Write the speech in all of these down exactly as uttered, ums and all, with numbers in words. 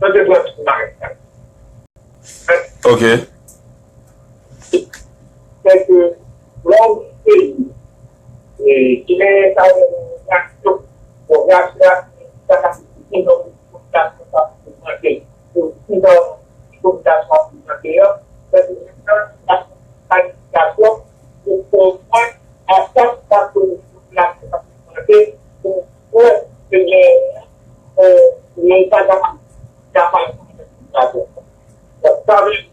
Sa se prensip bagay sa. Ok. Sèke lè yon peyi, e, gen sa yo rele yon nasyon, bon, nasyon, sa ka siyifi yon popilasyon k ap ogmante. Pou ki jan popilasyon ap ogmante an, sèke gen yon planifikasyon pou omwen a chak fason popilasyon ap ogmante, pou wè si gen, e, yon sa kapab, kapab. Donk, sa vle di,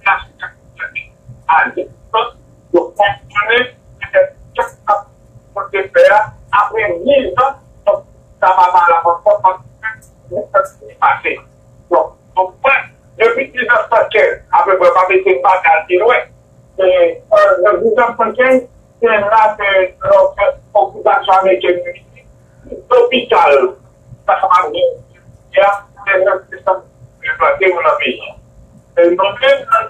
popilasyon k ap gade a distans, yo fonksyone, petèt chak sa pou te fè a, apre diz an, donk, sa pa valab ankò, paske diz an pase. Donk, donk, mwen, depi diz an san kenz, apeprè, pa mete m pa al pi lwen, e, e, nan diz an san kenz, se la ke, donk, okipasyon amerikèn yo vini, lopital, sa kapab gen, ya, se nan se sa, yo plante yo nan peyi. E nou menm, nan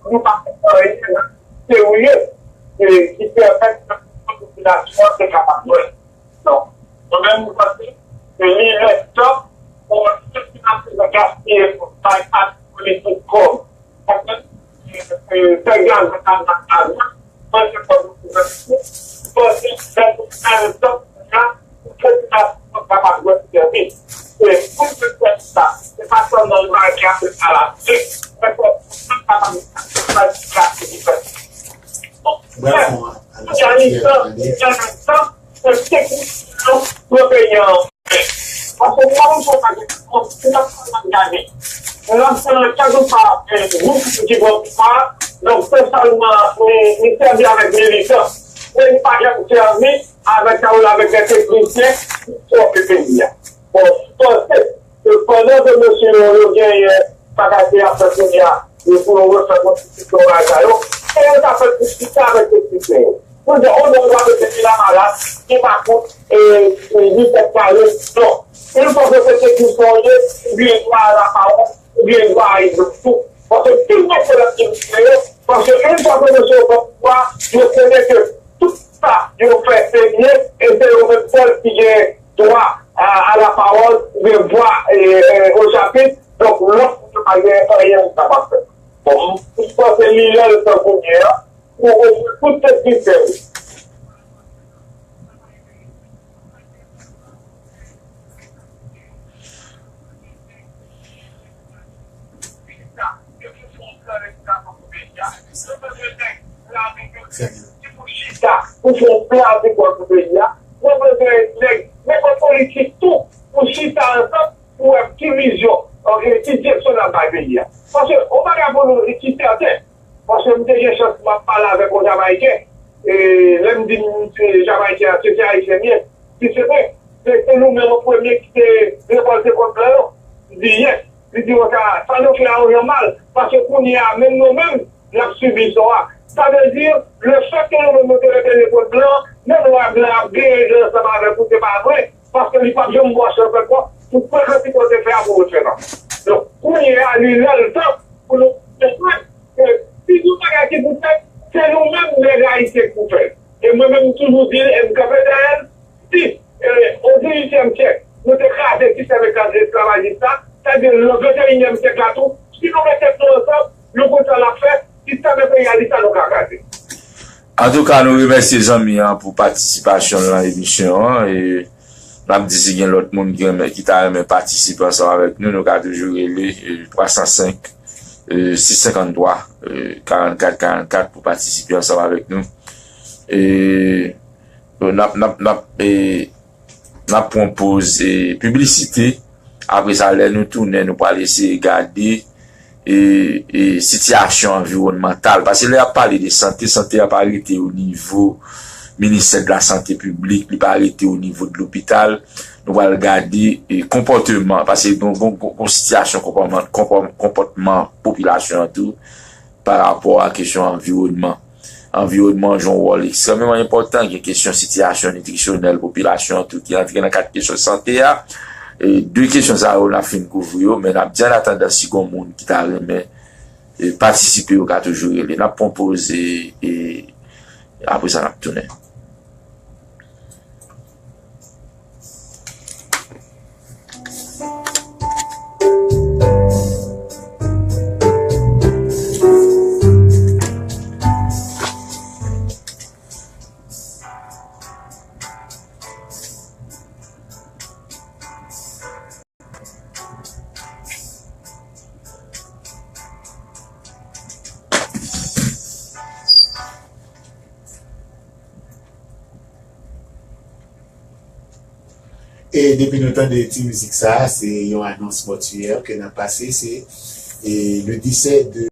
nou pa fè anyen serye, e, ki pèmèt ke popilasyon an te kapab jwenn. Non. Nou menm, nou panse ke li lè tan pou nou sispann gaspiye pou bay pati politik kòb. Fè gaz nan alyans, manje kòb nou gouvènman, panse fè pou fè tan pou la, pou popilasyon kapab jwenn sèvis. E pou nou fè sa, se pa sèlman yon bagay ki ap fèt a la tele, men fò tout moun kapab fè sa ki fèt. Bon, Afganistan, Afganistan, se teknisyen yo peyi an. Paske nou pa konn sa k ap gade. Nan tan, chak jou pa, e, gwoup ki pran pouvwa, donk, se sèlman li, li sèvi avèk militan. Men li pa janm sèvi avèk sa yo avèk de teknisyen ki sòti peyi a. Bon, m panse ke pandan ke mesye yo, yo genyen bagay ke y ap fè kounye a, e pou yo refè konstitisyon bagay sa yo, e yo ta fè diskite avèk teknisyen yo. Pou yo di, o non, w ap mete li nan malad, li pa kout, e, e, li tèt kare. Non. Yon fwa ke se teknisyen w ye, ou gen dwa a lapawòl, ou gen dwa a egzanp tou. Paske tout mesye yo ap gen misye yo, paske yon fwa ke mesye yo pran pouvwa, yo konnen ke tout sa yo fè se byen, e se yo menm sèl ki gen dwa a, a lapawòl, oubyen vwa, e, e, o chapit, donk lòt moun yo pa gen anyen yo kapab fè. Bon, m panse li lè l tan kounye a, pou ofri tout teknisyen yo. Chita pou fè yon plan agrikòl pou peyi a. Mwen bezwen nèg nenpòt politik tou pou chita ansanm pou wè ki vizyon, oke, ki direksyon n ap bay peyi a. Paske yon bagay pou nou ki sèten, paske m te gen chans m ap pale avèk yon Jamayiken, e lè m di m se Jamayiken an, se, se Ayisyen m ye, li se vre. Se, se nou menm an premye ki te revòlte kont blan yo. Li di, yes. Li di, bon, sa, sa nou fè a, yon jan mal. Paske kounye a, menm nou menm, n ap sibi sò a. Sa vle di, le fèt ke nou menm nou te rebele kont blan, menm lè blan ap genyen ansanm avèk ou, se pa vre, paske li p ap janm ba w chans ankò pou fè kantite w te fè a pou refè l. Donk, kounye a, li lè l tan pou nou konprann ke si gen yon bagay ki pou fèt, se nou menm nèg ayisyen ki pou fè l. E mwen menm, m toujou di l, e m kanpe dèyè l, si, e, o dizuityèm syèk, nou te kraze sistèm esklav-, esklavajis la, sa vle di, nan venteyinyèm syèk la tou, si nou met tèt nou ansanm, nou konn sa n ap fè, sistèm enperyalista nou ka kraze. Antouka, nou remèsye zanmi an pou patisipasyon l nan emisyon an. E n ap di si gen lòt moun ki renmen, ki ta renmen patisipe ansanm avèk nou, nou ka toujou rele, e, twa san senk, e, sis senkanntwa, e, karannkat karannkat pou patisipe ansanm avèk nou. E, n ap, n ap, n ap, e, n ap pran poz, e, piblisite. Apre sa, lè nou tounen, nou pral eseye gade, e, e, sitiyasyon anviwònmantal. Paske lè y ap pale de sante, sante a pa rete o nivo ministè de la sante piblik, li pa rete o nivo de lopital. Nou pral gade, e, konpòteman, paske gon, gon, gon, gon sitiyasyon konpòtman, konpò-, konpòtman popilasyon an tou pa rapò a kesyon anviwònman. Anviwònman an jwe yon wòl ekstrèmeman enpòtan, gen kesyon sitiyasyon nitrisyonèl popilasyon an tou ki antre nan kad kesyon sante a. E de kesyon sa yo, n ap fin kouvri yo, men n ap di annatandan, si gon moun ki ta renmen, e, patisipe, yo ka toujou rele. N ap pran poz, e, e apre sa, n ap tounen. E depi nou tande ti mizik sa, se yon anons mòtiyè ke n ap pase, se, e, le décès de